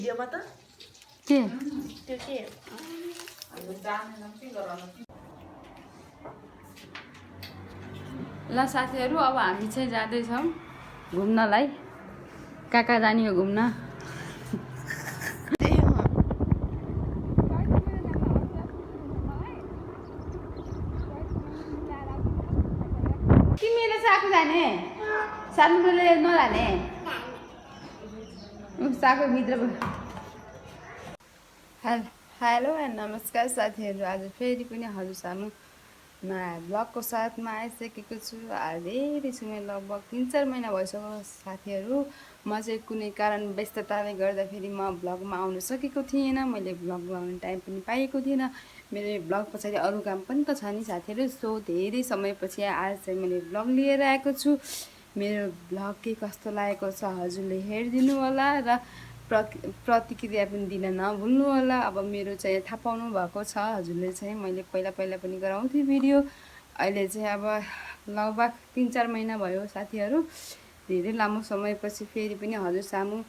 भिडियोमा त के त्यो के ल साथीहरू अब हामी चाहिँ जाँदैछौँ घुम्नलाई कहाँ जाने हो घुम्न तिमीले साको जाने सानोले नजाने साको भित्र हेलो एन्ड नमस्कार साथीहरू आज फेरि पनि हजुर सामु नयाँ ब्लगको साथमा आइसकेको छु। धेरै समय लगभग 3-4 महिना भइसक्यो साथीहरू। म चाहिँ कुनै कारण व्यस्तताले गर्दाखेरि म ब्लगमा आउन सकेको थिएन। मैले ब्लग बनाउने टाइम पनि पाएको थिएन। मेरो ब्लग पछाडि अरू काम पनि त छ नि साथीहरू। सो धेरै समयपछि आज चाहिँ मैले ब्लग लिएर आएको छु। मेरो ब्लग के कस्तो लागेको छ हजुरले हेरिदिनु होला र प्रतिक्रिया पनि दिन नभुल्नु होला। अब मेरो चाहिँ थाहा पाउनु भएको छ हजुरले चाहिँ मैले पहिला पनि गराउँथेँ भिडियो। अहिले चाहिँ अब लगभग 3-4 महिना भयो साथीहरू। धेरै लामो समयपछि फेरि पनि हजुर सामु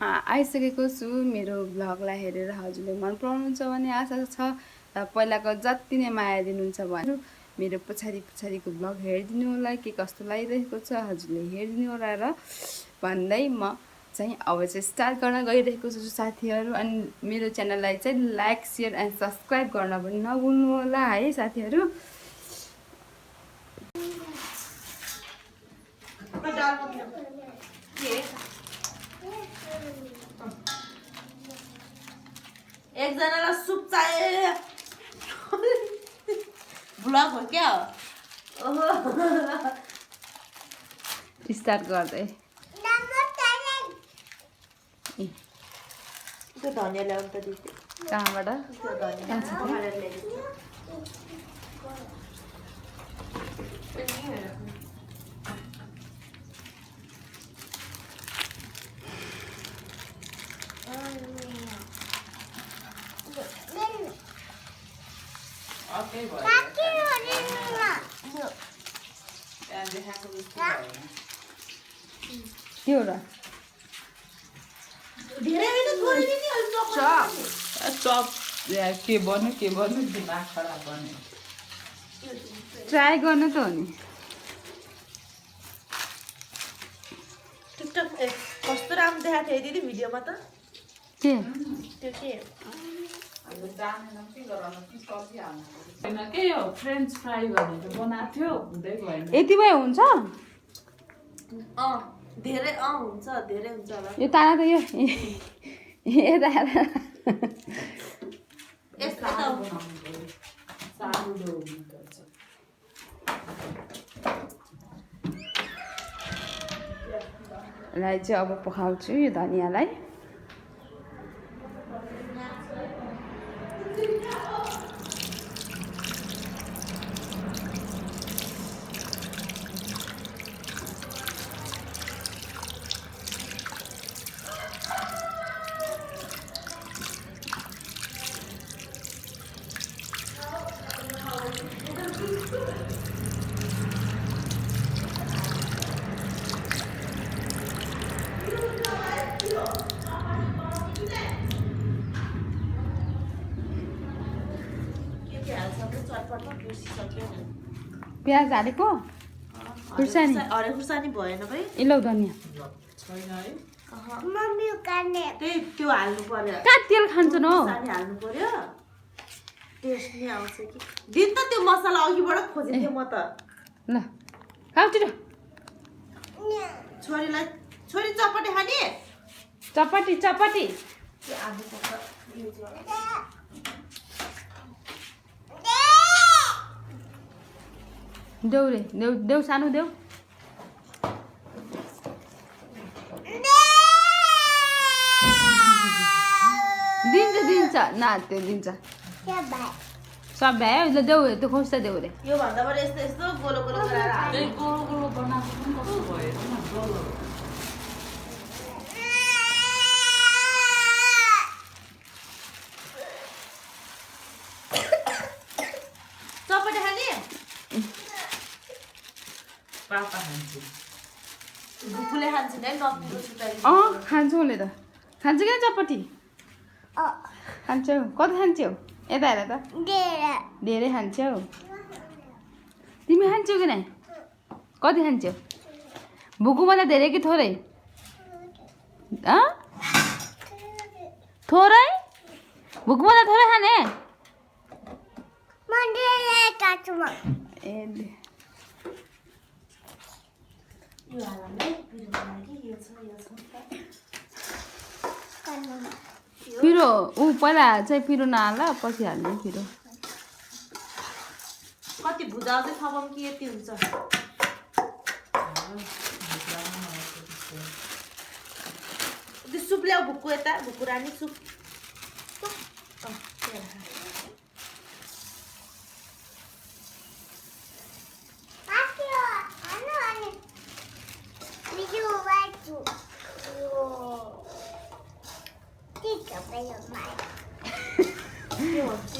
आइसकेको छु। मेरो ब्लगलाई हेरेर हजुरले मन पराउनुहुन्छ भन्ने आशा छ र पहिलाको जति नै माया दिनुहुन्छ भने मेरो पछाडिको ब्लग हेरिदिनु होला। के कस्तो लागिरहेको छ हजुरले हेरिदिनु होला र भन्दै म चाहिँ अब चाहिँ स्टार्ट गर्न गइरहेको छु साथीहरू। अनि मेरो च्यानललाई चाहिँ लाइक सेयर एन्ड सब्सक्राइब गर्न पनि नभुल्नु होला है साथीहरू। एकजनालाई सुप चाहियो ब्लग हो क्या हो स्टार्ट गर्दै त्यो धनिया ल्याउनु त दिदी कहाँबाट के हो र चप के भन्नु दिमाग खराब बन्यो। ट्राई गर्नु त हो नि। टिकटक कस्तो राम्रो देखाएको थियो दिदी भिडियोमा त के त्यो के के हो फ्रेन्च फ्राई भनेर बनाएको थियो हुँदै भएन। यति भए हुन्छ धेरै हुन्छ धेरै हुन्छ होला यो तारा त यो लाई चाहिँ अब पकाउँछु यो धनियाँलाई। प्याज हालेको खुर्सानी खुर्सानी भएन भाइ इलौ धनियाँ त्यही त्यो हाल्नु पर्यो कहाँ तेल खान्छ न खुर्सानी हाल्नु पर्यो टेस्ट नि आउँछ कि दिन त त्यो मसला अघिबाट खोजेको थिएँ म त ल खाउँछु र छोरी चपाटी खाने चपाटी आलु पर्छ देऊ रे देऊ सानो देऊ दिन्छ न त्यो दिन्छ सब भ्यायो ल देऊ त्यो खोज्दा देऊ रे यो भन्दा पनि यस्तो गोलो गोलो गराएर हाल्नु गोलो बनाएको पनि कस्तो भयो चपाटी खाने पापा खान्छु बुकुले खान्छ नि नपिलो छुट्टाइ खान्छु उसले त खान्छौ कि चटपटी खान्छौ कति खान्छौ यता हेर त धेरै खान्छौ तिमी खान्छौ कि नै कति खान्छौ भुकुभन्दा धेरै कि थोरै थोरै भुकुभन्दा थोरै खाने ए यो हाल्दै पिरोको लागि यो छ पिरो ऊ पहिला चाहिँ पिरो नहाल पछि हाल्ने पिरो कति भुजाउँदै थपम कि यति हुन्छ त्यो सुप ल्याऊ भुक्कु यता भुक्कु रानी सुप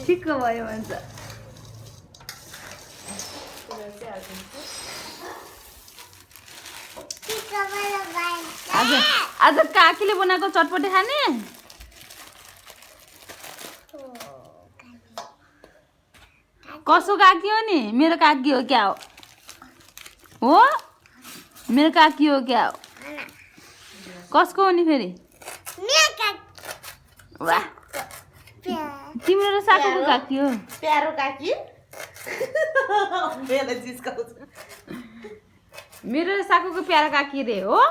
ठिक्क भयो भन्छ आज आज काकीले बनाएको चटपटी खाने कसो काकी हो नि मेरो काकी हो क्या हो मेरो काकी हो क्या हो कसको हो नि फेरि वाह तिम्रो र साकुको काकी हो प्यारो काकी मेरो जिस्काउँछ मेरो र साकुको प्यारो काकी रे हो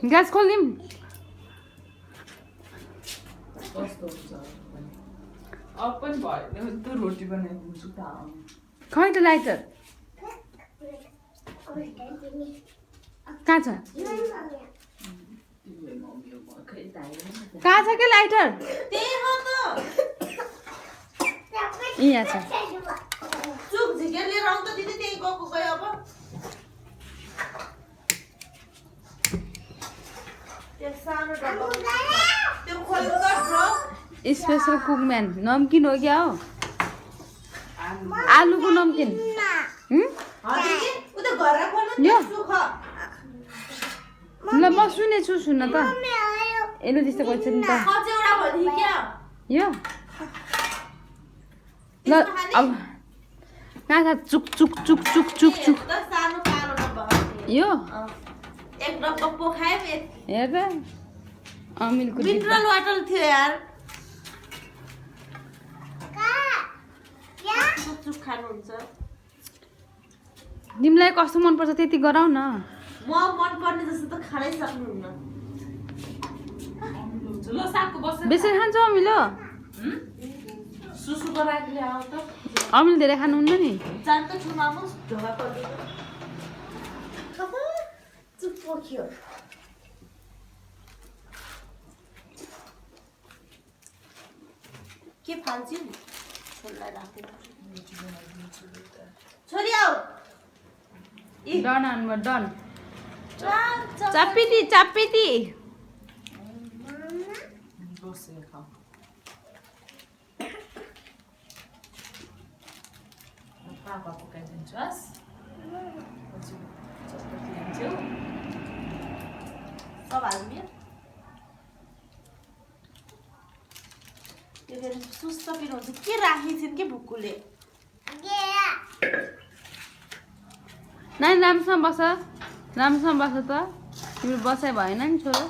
ग्यास खोलिदिउँ कस्तो हुन्छ अब पनि भयो त्यो रोटी बनाइदिन्छु त खै त लाइटर कहाँ छ कहाँ छ के लाइटर त्यही हो त यहाँ छ चुक झिकेर लिएर आउँ त दिदी त्यही गएको गयो अब त्यो सानो डब्बा त्यो खोल्नु त ड्रप स्पेसल कुकम्यान नमकिन हो क्या हो आलुको नमकिन दिदी उ त घर खोल्नु यो? त्यो सुख ल म सुनेछु सुन्न त यसले त्यस्तो गर्छ नि त कचौडा भनि क्या यो ल अब कहाँ छ चुक चुक चुक चुक चुक चुक त सानो कालो डब्बा यो एक डब्बा पोखायो हेर त अमिलको मिनरल वाटर थियो यार चुक खानुहुन्छ तिमीलाई कस्तो मनपर्छ त्यति गराउ न म मन पर्ने जस्तो त खानै सक्नुहुन्न ल सागको बस बेसरी खान्छौ अमिलो सुसुको राखले आऊ त अमिलो धेरै खानुहुन्न नि जान त छुमामु ढोका पर्दैन चुप पोख्यो के फाल्छौ छोरीलाई राख्दै छोरी आऊ डन आउनु डन चाप चापिती चापिती बसेर खाऊ पापा पकाइदिन्छु हस् पछि चटपटी खान्छौ सब हाल्ने त्यो फेरि सुस्त पिरो हुन्छ के राखेछन् के भुक्कुले नानी राम्रोसँग बस राम्रोसँग बस त तिम्रो बसाइ भएन नि छोरो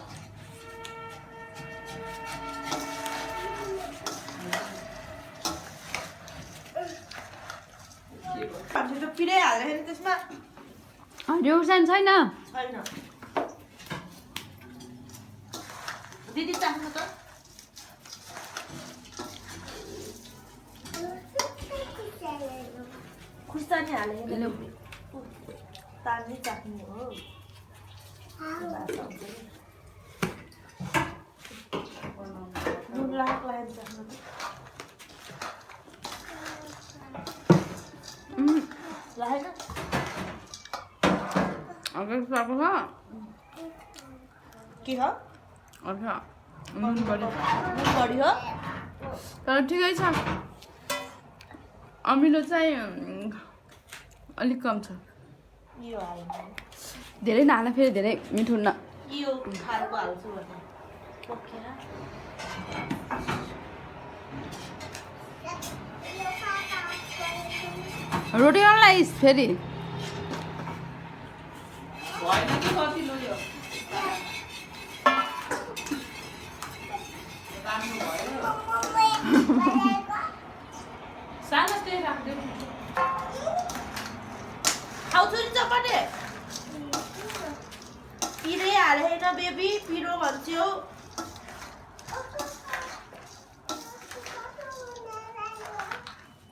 हामीले त पिरै हाल्दाखेरि त्यसमा हरियो खुर्सानी छैन छैन दिदी चाख्नु त खुर्सानी हालेर तान्ने चाख्ने हो नुन लागेको लागि चाख्नु त लागेन अगर साको छ के हो अच्छा नुन बढी नुन बढी हो तर ठिकै छ अमिलो चाहिँ अलिक कम छ यो हाल्नु धेरै नहाल्दा फेरि धेरै मिठो हुन्न यो खालको हाल्छु भने पोखेर रोटी गर्नलाई फेरि भएन कि कति लो यो राम्रो भयो सानो चाहिँ राख्दै खाउँछु नि चपाटे पिरै हालेन बेबी पिरो भन्थ्यो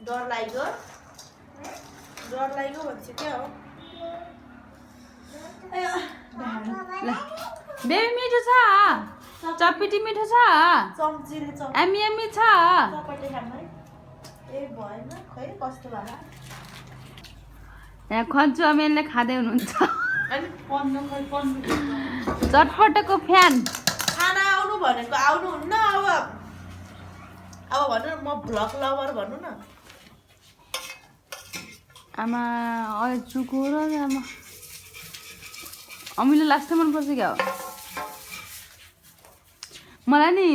डर लाग्यो भन्छ क्या हो बेबी मिठो छ चपेटी मिठो छ चम्चीले एमी एमी छ चपाटे खानु है ए भएन खै कस्तो भला यहाँ खन्चु अमेलले खाँदै हुनुहुन्छ अलिक पन्ध्र चटपटको फ्यान खाना आउनु भनेको आउनुहुन्न अब भन्नु न म भ्लग लभर भन्नु न आमा चुको र आमा अमिलो लास्ट मनपर्छ क्या हो मलाई नि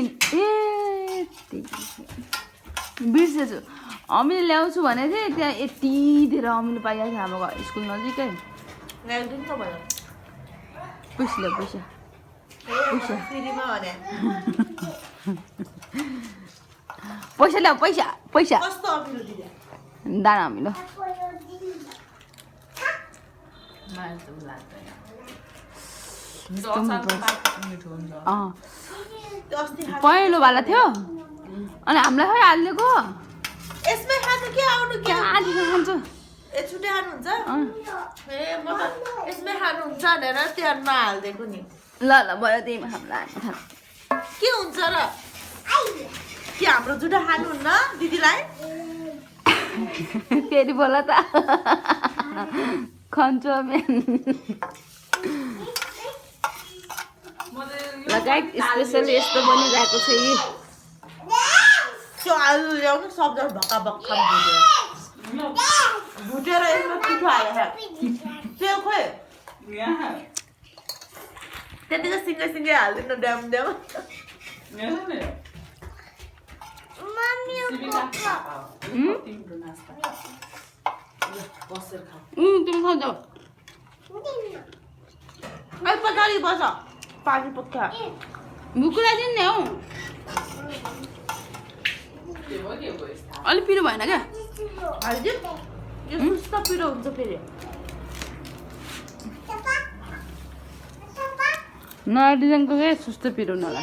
बिर्सेछु अमिलो ल्याउँछु भनेको थिएँ त्यहाँ यति धेरै अमिलो पाइएको थियो हाम्रो स्कुल नजिकै ल्याइदिनु त भयो पैसा ल्याऊ पैसा फ्रीमा भने पैसा ल्याऊ पैसा पैसा कस्तो अमिलो दिदी दाना अमिलो मिठो हुन्छ त्यो अस्ति पहेँलो वाला थियो अनि हामीलाई खै हालिदिएको यसमै खानु के आउनु के आधीको खान्छु ए छुट्टै खानुहुन्छ ए म त यसमै खानुहुन्छ भनेर त्यहाँ नहालिदिएको नि ल ल भयो त्यहीमा हामीलाई खानु के हुन्छ र के हाम्रो जुठा खानुहुन्न दिदीलाई फेरि बोला त खन्छु अमेन ल गाइस स्पेसली यस्तो बनिरहेको छ यी त्यो आलु ल्याउनु सब्जी भक्का भक्का भुटेर यसमा पिठो हालेर त्यो खोइ त्यतिको सिङ्गै हालिदिनु ड्याम तिमी खान्छ पछाडि बस पानी पक्का भुकुरा दिन नि हौ अलिक पिरो भएन क्या हालिदिउँ यो सुस्त पिरो हुन्छ फेरि नयाँ डिजाइनको क्या सुस्तो पिरो नला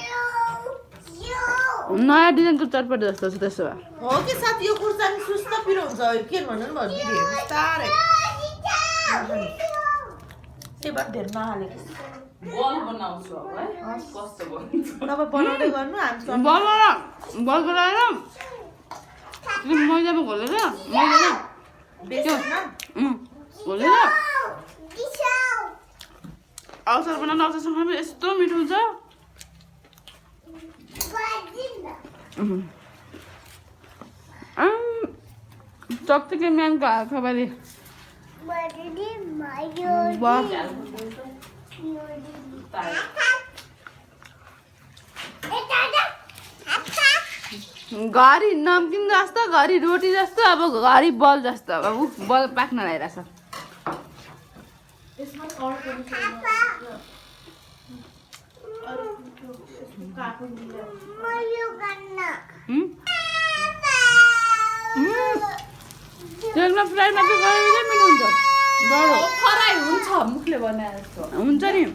नयाँ डिजाइनको चटपटी जस्तो छ त्यसो भए हो कि साथी यो खुर्सानी सुस्त पिरो हुन्छ के भन्नु नि भयो दिदी बिस्तारै त्यही भएर धेरै नहालेको बल बनाउँछु अब है कस्तो बन्छ तपाईँ बनाउँदै गर्नु हामी बल गराएर मैदामा घोलेर मैदामा बेसनमा घोलेर अचार बनाउनु अचारसँग खानु यस्तो मिठो हुन्छ चक्चके म्यानको हात खबरी घरि नमकिन जस्तो घरि रोटी जस्तो अब घरि बल जस्तो अब बल पाक्न लागिरहेछ तेलमा फ्राईमा के गरेर मिठो हुन्छ डरो फ्राई हुन्छ मुखले बनाएर जस्तो हुन्छ नि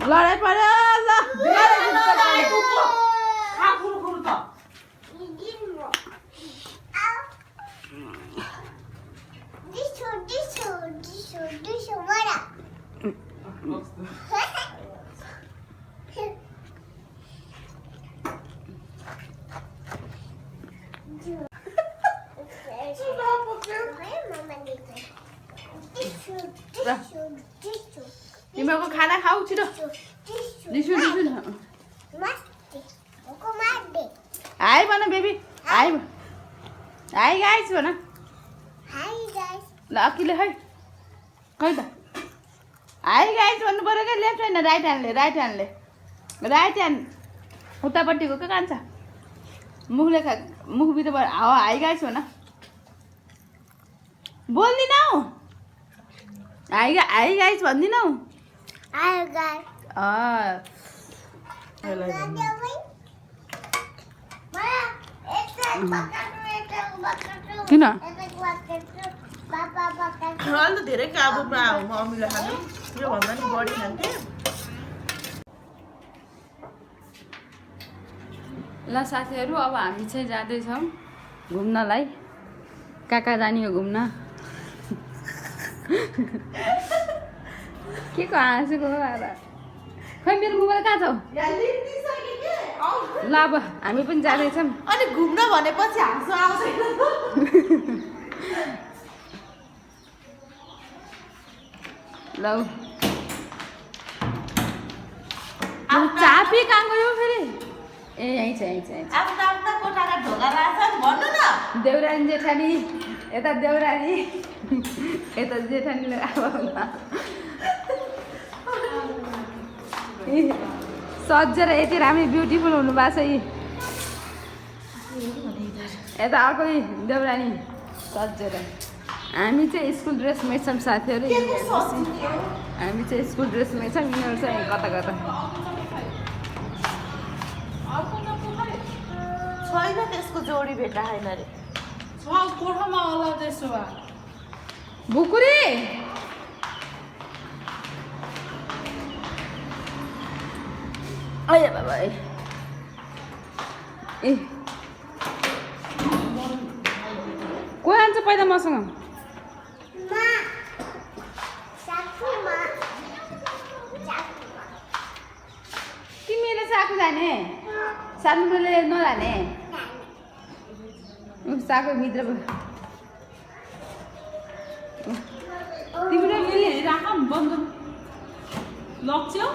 लडाइ पर्यो ल तिमीहरूको खाना खाऊ छिटो दिसु दिसु हाई भन बेबी हाई हाई गाइस भन ल अकिले खै खै त हाई गाइस भन्नु पऱ्यो क्या लेफ्ट होइन राइट ह्यान्डले राइट ह्यान्ड उतापट्टिको के कान्छ मुखले मुखभित्रबाट हाई गाइस भन बोल्दिन हौ हाई गाइस भन्दिन हौ किन अलि त धेरै काबुमा मम्मीले खानु योभन्दा नि बढी खान्थे ल साथीहरू अब हामी चाहिँ जाँदैछौँ घुम्नलाई कहाँ जाने हो घुम्न के को हाँसेको हो आएर खै मेरो मोबाइल कहाँ छ ल अब हामी पनि जाँदैछौँ अनि घुम्न भनेपछि हाँसो आउँदैन ल चापी कहाँ गयो फेरि ए यहीँ छ आफ्नो आफ्नो कोठाका ढोका राख्छन् भन्नु न देउरानी जेठानी यता देउरानी यता जेठानीले सजेर यति राम्रै ब्युटिफुल हुनुभएको छ यी यता अर्को देउरानी सजेर हामी चाहिँ स्कुल ड्रेसमै छौँ साथीहरू हामी चाहिँ स्कुल ड्रेसमै छौँ यिनीहरू चाहिँ कता छैन त्यसको जोडी भेट्टा छैन अरे कोठामा होला त्यसो भए भुकुरी अय बाबा ए को आन्छ पहिला मसँग तिमीले साकु जाने सानोले नजाने साकु मित्र तिमीले राख बन्द लग्छौ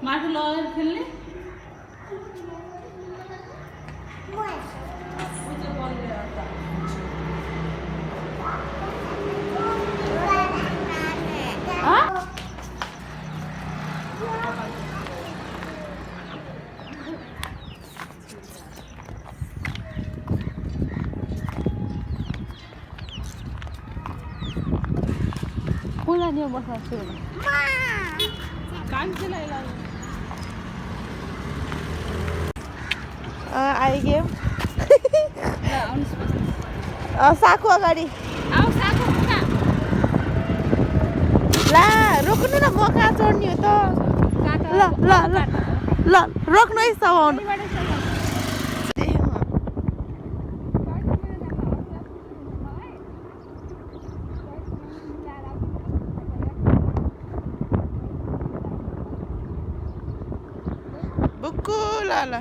माथि लगेर खेल्ने कुला नि बस्छु आइगयो साकु अगाडि ला रोक्नु न म कहाँ चढ्ने हो त ल ल ल ल रोक्नु है साउन्ड बुक्कु ल ल